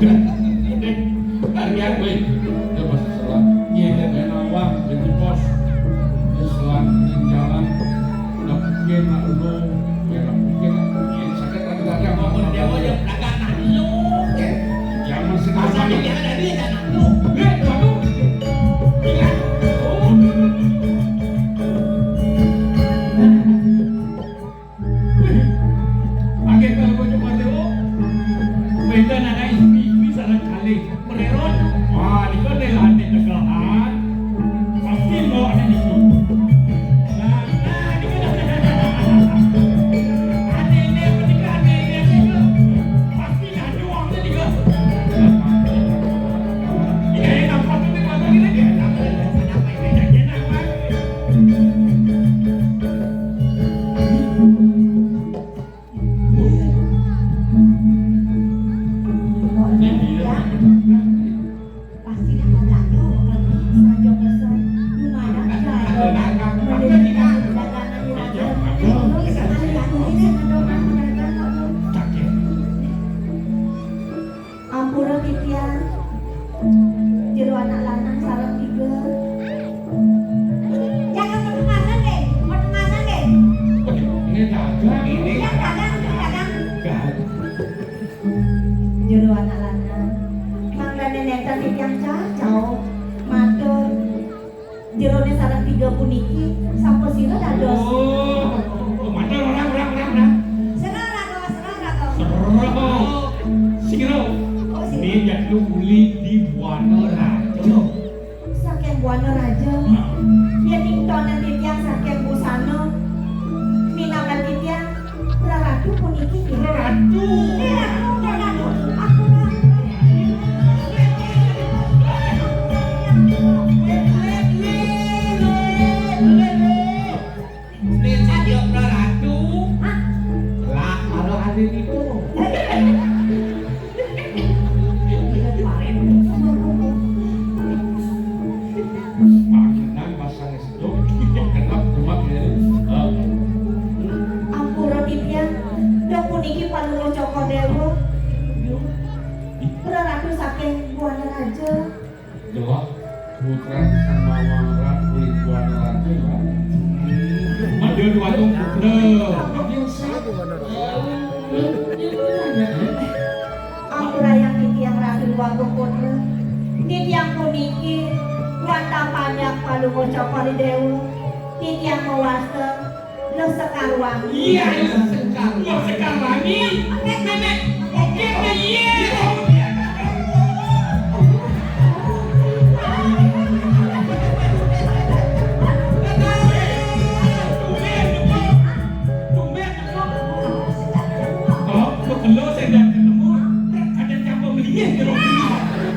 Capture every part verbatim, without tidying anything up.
Harga kowe. Ya pas selat. Ngene ben awak ben pos. Ya selat ning jalan. Nak piye nak lu? Ya nak piye nak piye? Sakit kan tadi apa? Dewa ya pedagang nak lu. Ya. Jangan sekarang. Asal dia ada dia nak lu. Eh, waduh. Gila. Oh. Wih, kaget kalau bocah Dewa. Beda nana ipi-ipi salah kali. Mereron. Wah, nika nelane tegahan. Pasti mau ada niki. Nah, nah, nika dah. Ane ne, nika ane ne, nika. Pasti ada uangnya nika. Iya, iya, nampak tuh, nika, nika, nika. Enak, enak, enak, enak. Pasti dia mau belanja, mau beli, selanjutnya saya. Lumayan, ya, ada. Menjadi dagangan yang ada. Terus sekali yang ini, ada orang mendagang, kok. Ampura titiang, jero anak lanang sareng tiga. Jangan macam-macam deh, macam-macam deh. Ini dagang ini. Yang dagang, yang dagang. Dagang. Jero anak lanang. Mangdane nenten titiang cacau. Matur. Jerone sareng tiga puniki sampun sira dados. Oh, matur ora, ora, ora, ora. Sira raga, sira raga. Sira. Oh, sira. Ini jatuh uli di Buana Raja. Saking Buana Raja. Nah. Yen ingtonan titiang saking busana, minakan titiang Ratu puniki nggih. Ratu. Eh, Ratu, Ratu. Aku Ratu. Nek saja Ratu. Hah? Lah, kalau ada itu. Panjenengan pasang Ampura titiang, dok puniki Palungguh Cokor Dewa. Ratu saking Buana Raja. Delok putra Sang Mawar kulit Buana Raja ya. Maju dua putra. Ampurayang titiang Ratu Dwagung Putra. Titiang puniki wantah panjak Palungguh Cokor Dewa. Titiang mawasta Luh Sekar Wangi. Iya, Luh Sekar. Luh Sekar Wangi. Nenek, oke, iya. Tumben, tumben. Kok kebelo sing ndak ketemu, ada campur meliye jero kuwi.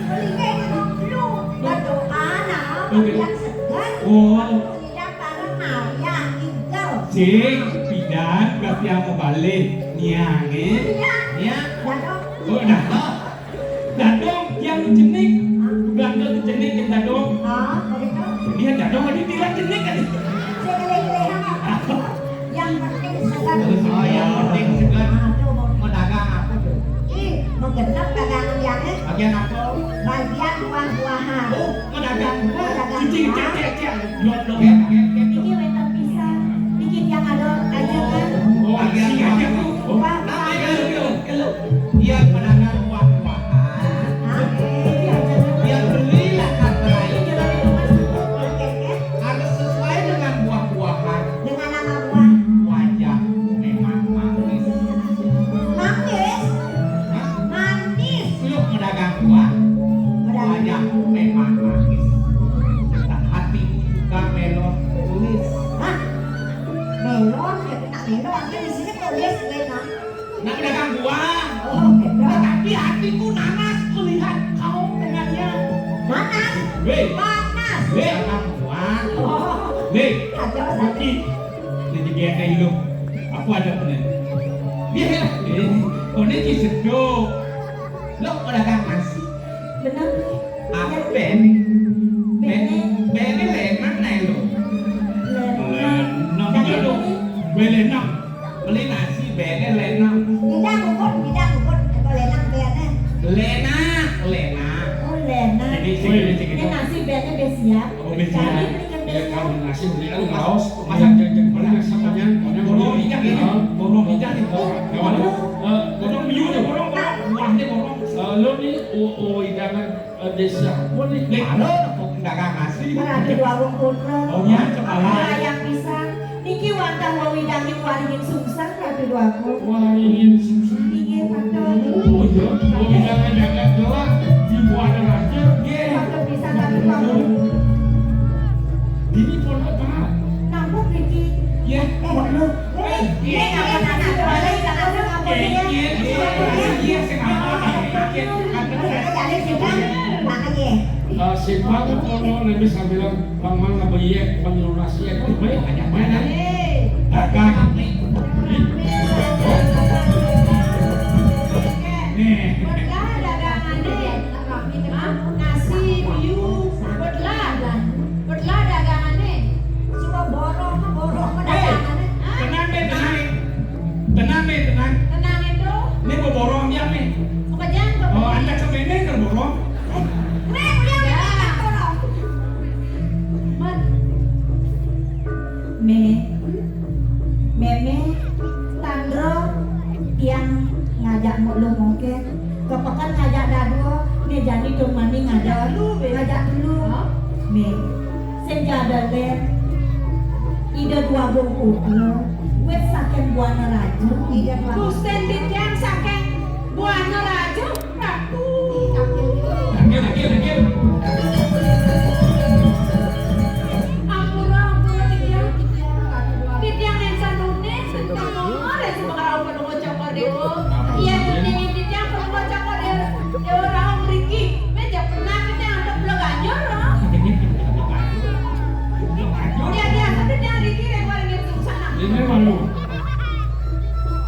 Meliye ngono lho, berdoa nah, biar segar. Oh. Tidak bareng nah, ya, gitu. Sing pidan pasti mau balik. Niange. Iya. Ya. Waduh. Oh, dah. Dadong yang jenik, bukan ke jenik yang dadong. Ah, begitu. Dia dadong tadi bilang jenik kan. Saya kira-kira apa? Yang penting segar. Oh, yang penting segar. Aduh, mau dagang apa tuh? Ih, mau genep dagangan yang, eh? Bagian apa? Bagian buah-buahan. Oh, mau dagang buah. Mau dagang buah. Cicing, cek, cek, cek. Belum, belum. Niki wénten pisan. Niki tiyang ada ajengan. Oh, iya, iya, iya. Oh, Pak, Pak. Iya, iya, iya. Iya, pedagang buah-buahan. Hah? Niki ajengan. Yang belilah kata lain. Ini jero rumah. Oke, oke. Harus sesuai dengan buah-buahan. Dengan nama buah? Wajahmu memang manis. Manis? Hah? Manis. Lu pedagang buah? Pedagang. Wajahmu memang manis. Nah, hatimu juga melon tulis. Hah? Melon? Ya, kena melon. Kan di sini tulis, gue, nah. Nak pedagang buah. Oh, oke, bro. Tetapi hatiku nanas melihat kau dengannya. Nanas? Weh. Panas. Weh. Pedagang buah. Oh. Weh. Ada apa? Ini dibiarkan hidup. Aku ada punya. Iya, iya. Eh, kau ini sedo. Lo pedagang nasi. Bener. Apa Ben? Ben. Ben lenang nih lo. Lenang. Lenang. Tapi iya lo. Ini Ben lenang. Beli nasi Ben lenang. Tidak bubur, tidak bubur. Apa lenang Ben? Lena, Lena. Oh, Lena. Ini, ini, ini, ini. Ini nasi biasanya udah siap. Oh, udah siap. Tadi mendingan udah siap. Ya, kalau nasi beli, aduh, ngaos. Masak, jangan, jangan, mana nasi kenyang, kenyang. Borong hijau ini. Heeh. Borong hijau nih. Borong. Yang mana? Eh, borong biu nih, borong, borong. Buahnya borong. Eh, lo nih, oh, oh, hidangan, eh, desa. Gua nih, mana kok dagang nasi? Ratu Déwa Wong Putra. Oh, iya, kepala. Kepala yang bisa. Niki wantah wewidangi waringin sungsang, Ratu Déwa Agung. Waringin sungsang. Inggih, patut. Oh, iya. Wewidangan jagat gelap di Buana Raja. Nggih. Patut pisan, Ratu Déwa Agung. Ini pondok, Pak. Nampun niki. Ya. Eh, lu. Eh, ini ngapa nasi kembali? Jangan ngapa dia. Iya, iya, iya, iya, sing apa? Iya, iya. Jangan sih, Bang. Makanya. Eh, simpang kono nek wis sambilan mang-mang apa iya, mang lunas iya, itu baik, banyak banget. Dagang. Nih. Wédlah dagangane. Hah? Nasi, biu. Wédlah. Wédlah dagangane. Suka borong, borong dagangane. Hah? Tenang deh, tenang. Tenang deh, tenang. Tenang itu. Ini mau borong dia nih. Apa jangan? Oh, anda kemana ke borong? Nek, udah, udah, udah, tolong. Mé, Mémé, tandra tiang ngajak mulu mungkin. Kepeken ngajak dadua, né jani tur mani ngajak. Ngajak dulu, Bé. Ngajak dulu. Hah? Mé, sing jadalé, Ida Déwa Agung Putra, wit saking Buana Raja. Ida Déwa Agung. Gusten titiang saking Buana Raja. Ratu. Nggih, nggih, nggih. Ampura, ampura, titiang. Titiang yen sanuné, titiang nomor, yen semekarau Padungo Cokor Déwa. Iya, titiang, titiang Padungo Cokor Déwa. Déwa rauh mriki. Meja penak, titiang antuk Pulau Ganjur, loh. Iya, iya, titiang mriki, yen waringin sungsang. Ini malu.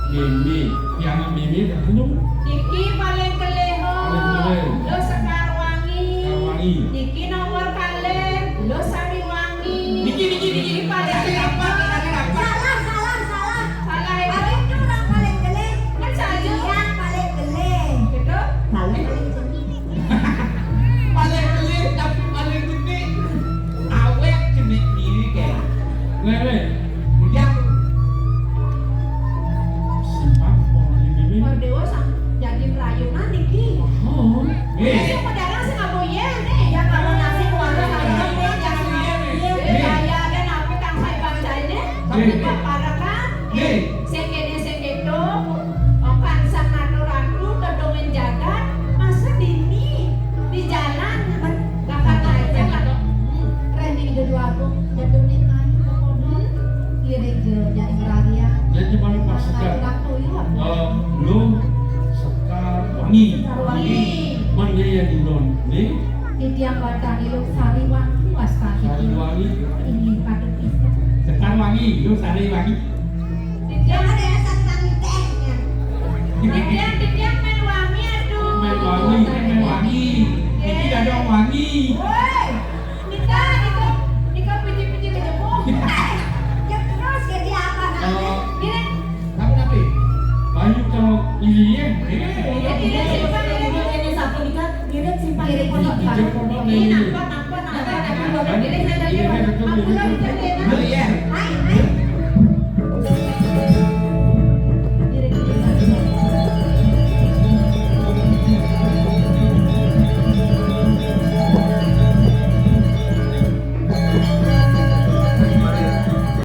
Mimi, pianak Mimi, ketemu. Niki paling kelih, ho. Paling kelih. Lo Sekar Wangi. Sekar Wangi. Niki nomor kalih, Lo Sari Wangi. Niki, niki, niki. Niki paling kelih. Salah, salah, salah. Salah itu. Itu orang paling kelih. Kan saja. Iya, paling kelih. Gitu? Paling kelih. Paling kelih, tapi paling gede. Awet jenik diri, kayak. Lele. Bujang. Simpang, orang ini. Mardéwa sang jadi prayunan niki. Oh. Eh. Sing pedagang sing ngabo yén, nih. Ya, kalau nasi kuwaru sama jangan. Iya, iya, iya. Iya, iya, kan apa kang saya bacain, nih? Tapi Eh. Bapak kan? Eh. Sing kéné, sing kéto, okan sang ratu-ratu, tedungin jagat, masa dini di jalan, men-, bakal aja lah. Hmm. Reni Ida Déwa Agung, jatuhnya main ke kono. Iya, deh, je, jadi perharian. Jadi cuma lu pas Nah, sekar. Ratu, iya. Eh, lu Sekar Wangi. Sekar Wangi. Mana yang didon? Nih? Titiang wacani Lo Sari Wangi, wasta Sari titiang. Wangi. Inggih, patut pisan. Sekar Wangi, Lo Sari Wangi. Titiang ada yang santan tehnya. Titiang, titiang mén wangi, aduh. Mén wangi, mén wangi. Niki dadong wangi. Woi, nika, nika, nika piji-piji kejepung. Eh, ya terus jadi apa nanti? Oh. Ini. Kamu nanti? Bayu kalau iya. Iya, iya, simpan, iya. Ini satu nika, ngirit simpan di pondok. Iya, nampak, nampak, nampak, nampak. Ini saya tadi, Pak. Aku lagi kerja, Pak. Iya.